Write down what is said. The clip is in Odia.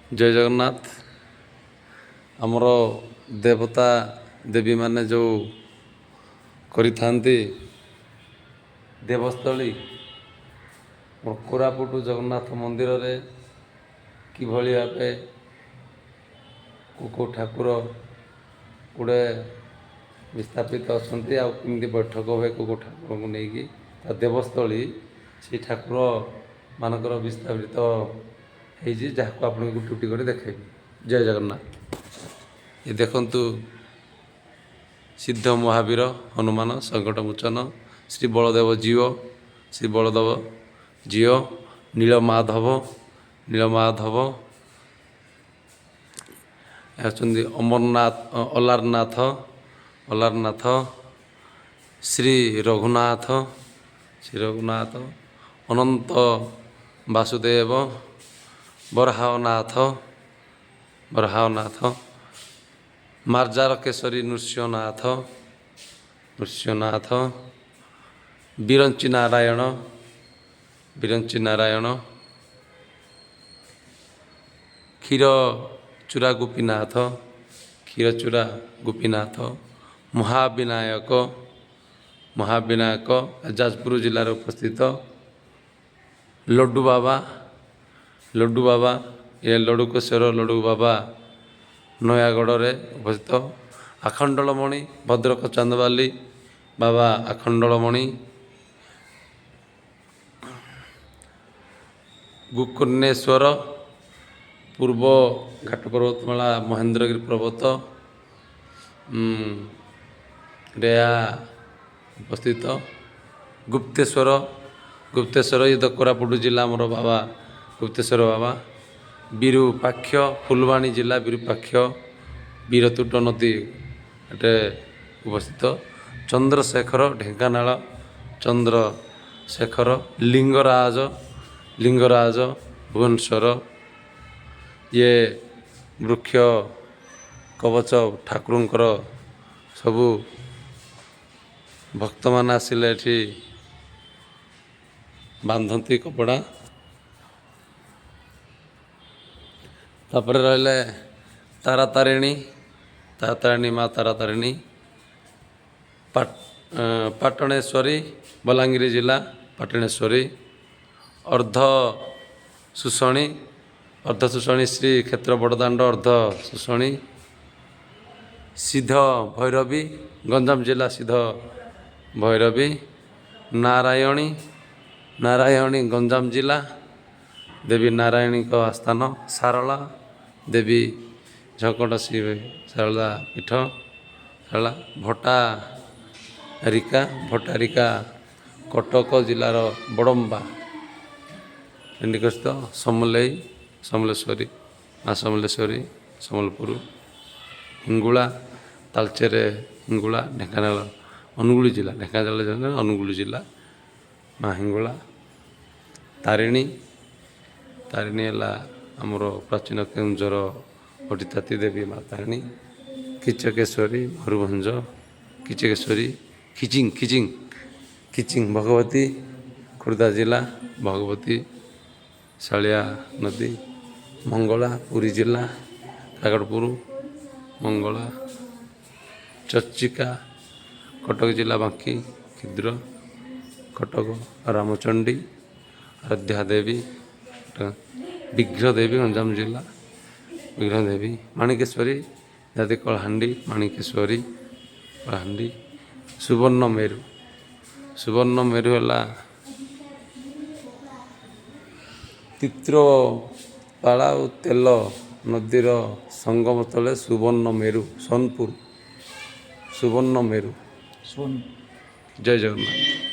ଜୟ ଜଗନ୍ନାଥ। ଆମର ଦେବତା ଦେବୀମାନେ ଯେଉଁ କରିଥାନ୍ତି ଦେବସ୍ଥଳୀ, କୋରାପୁଟ ଜଗନ୍ନାଥ ମନ୍ଦିରରେ କିଭଳି ଭାବେ କେଉଁ କେଉଁ ଠାକୁର ଗୁଡ଼େ ବିସ୍ଥାପିତ ଅଛନ୍ତି ଆଉ କେମିତି ବୈଠକ ହୁଏ କେଉଁ କେଉଁ ଠାକୁରଙ୍କୁ ନେଇକି ତା ଦେବସ୍ଥଳୀ, ସେଇ ଠାକୁର ମାନଙ୍କର ବିସ୍ଥାପିତ ହେଇଛି, ଯାହାକୁ ଆପଣଙ୍କୁ ଗୋଟି ଗୋଟି କରି ଦେଖେଇବି। ଜୟ ଜଗନ୍ନାଥ। ଏ ଦେଖନ୍ତୁ, ସିଦ୍ଧ ମହାବୀର ହନୁମାନ, ସଙ୍କଟମୋଚନ, ଶ୍ରୀ ବଳଦେବ ଜୀଅ, ଶ୍ରୀ ବଳଦେବ ଜୀଅ, ନୀଳମାଧବ, ନୀଳମାଧବ ହେଉଛନ୍ତି ଅମରନାଥ, ଅଲାରନାଥ, ଅଲାରନାଥ, ଶ୍ରୀ ରଘୁନାଥ, ଶ୍ରୀ ରଘୁନାଥ, ଅନନ୍ତ ବାସୁଦେବ, ବରାହନାଥ, ବରାହନାଥ, ମାର୍ଜାର କେଶରୀ ନୃସିଂହନାଥ, ନୃସିଂହନାଥ, ବିରଞ୍ଚି ନାରାୟଣ, ବିରଞ୍ଚି ନାରାୟଣ, କ୍ଷୀର ଚୂରା ଗୋପୀନାଥ, କ୍ଷୀରଚୂରା ଗୋପୀନାଥ, ମହାବିନାୟକ, ମହାବିନାୟକ ଯାଜପୁର ଜିଲ୍ଲାରେ ଉପସ୍ଥିତ, ଲଡ଼ୁ ବାବା, ଲଡ଼ୁ ବାବା, ଏ ଲଡ଼ୁକେଶ୍ୱର ଲଡ଼ୁ ବାବା ନୟାଗଡ଼ରେ ଉପସ୍ଥିତ, ଆଖଣ୍ଡଳମଣି ଭଦ୍ରକ ଚାନ୍ଦବାଲି ବାବା ଆଖଣ୍ଡଳମଣି, ଗୋକର୍ଣ୍ଣେଶ୍ୱର ପୂର୍ବ ଘାଟ ପର୍ବତମାଳା ମହେନ୍ଦ୍ରଗିରି ପର୍ବତ ରେ ଏହା ଉପସ୍ଥିତ, ଗୁପ୍ତେଶ୍ୱର, ଗୁପ୍ତେଶ୍ୱର ଇଏ ତ କୋରାପୁଟ ଜିଲ୍ଲା ଆମର ବାବା ଗୁପ୍ତେଶ୍ୱର ବାବା, ବିରୁପାକ୍ଷ ଫୁଲବାଣୀ ଜିଲ୍ଲା ବିରୁପାକ୍ଷ ବୀରତୁଟ ନଦୀ ଏଟେ ଉପସ୍ଥିତ, ଚନ୍ଦ୍ରଶେଖର ଢେଙ୍କାନାଳ ଚନ୍ଦ୍ରଶେଖର, ଲିଙ୍ଗରାଜ, ଲିଙ୍ଗରାଜ ଭୁବନେଶ୍ୱର। ଇଏ ବୃକ୍ଷ କବଚ ଠାକୁରଙ୍କର ସବୁ ଭକ୍ତମାନେ ଆସିଲେ ଏଠି ବାନ୍ଧନ୍ତି କପଡ଼ା। ତାପରେ ରହିଲେ ତାରାତାରିଣୀ, ତାରାତାରିଣୀ ମା ତାରାତାରିଣୀ, ପାଟଣେଶ୍ୱରୀ ବଲାଙ୍ଗୀର ଜିଲ୍ଲା ପାଟଣେଶ୍ୱରୀ, ଅର୍ଦ୍ଧ ଶୁଷଣୀ, ଅର୍ଦ୍ଧ ଶୁଷଣୀ ଶ୍ରୀ କ୍ଷେତ୍ର ବଡ଼ଦାଣ୍ଡ ଅର୍ଦ୍ଧ ଶୁଷଣୀ, ସିଦ୍ଧ ଭୈରବୀ ଗଞ୍ଜାମ ଜିଲ୍ଲା ସିଦ୍ଧ ଭୈରବୀ, ନାରାୟଣୀ, ନାରାୟଣୀ ଗଞ୍ଜାମ ଜିଲ୍ଲା ଦେବୀ ନାରାୟଣୀଙ୍କ ଆସ୍ଥାନ, ଶାରଳା ଦେବୀ ଝଙ୍କଡ଼ ଶ୍ରୀ ଶାରଳା ପୀଠ ଶାରଳା, ଭଟ୍ଟାରିକା, ଭଟ୍ଟାରିକା କଟକ ଜିଲ୍ଲାର ବଡ଼ମ୍ବା ନିକଟସ୍ଥ, ସମଲେଇ, ସମଲେଶ୍ୱରୀ ମା ସମଲେଶ୍ୱରୀ ସମ୍ବଲପୁର, ହିଙ୍ଗୁଳା ତାଳଚେର ହିଙ୍ଗୁଳା ଢେଙ୍କାନାଳ ଅନୁଗୁଳ ଜିଲ୍ଲା, ଢେଙ୍କାନାଳ ଜିଲ୍ଲା ଅନୁଗୁଳ ଜିଲ୍ଲା ମା ହିଙ୍ଗୁଳା, ତାରିଣୀ, ତାରିଣୀ ହେଲା ଆମର ପ୍ରାଚୀନ କେଉଁଝର ଅଧିଷ୍ଠାତ୍ରୀ ଦେବୀ ମା ତାରିଣୀ, କିଚକେଶ୍ୱରୀ ମୟୂରଭଞ୍ଜ କିଚକେଶ୍ୱରୀ, ଖିଚିଂ, ଖିଚିଂ, ଖିଚିଂ ଭଗବତୀ ଖୋର୍ଦ୍ଧା ଜିଲ୍ଲା ଭଗବତୀ ଶାଳିଆ ନଦୀ, ମଙ୍ଗଳା ପୁରୀ ଜିଲ୍ଲା କାକଟପୁର ମଙ୍ଗଳା, ଚର୍ଚ୍ଚିକା କଟକ ଜିଲ୍ଲା ବାଙ୍କି କ୍ଷୁଦ୍ର କଟକ, ରାମଚଣ୍ଡୀ ଆରାଧ୍ୟା ଦେବୀ, ବିଘ୍ର ଦେବୀ ଗଞ୍ଜାମ ଜିଲ୍ଲା ବିଘ୍ର ଦେବୀ, ମାଣିକେଶ୍ୱରୀ ଜାତି କଳାହାଣ୍ଡି ମାଣିକେଶ୍ୱରୀ କଳାହାଣ୍ଡି, ସୁବର୍ଣ୍ଣ ମେରୁ, ସୁବର୍ଣ୍ଣ ମେରୁ ହେଲା ତିତ୍ରପାଳା ଓ ତେଲ ନଦୀର ସଙ୍ଗମ ସ୍ଥଳେ ସୁବର୍ଣ୍ଣ ମେରୁ, ସୋନପୁର ସୁବର୍ଣ୍ଣ ମେରୁ। ଜୟ ଜଗନ୍ନାଥ।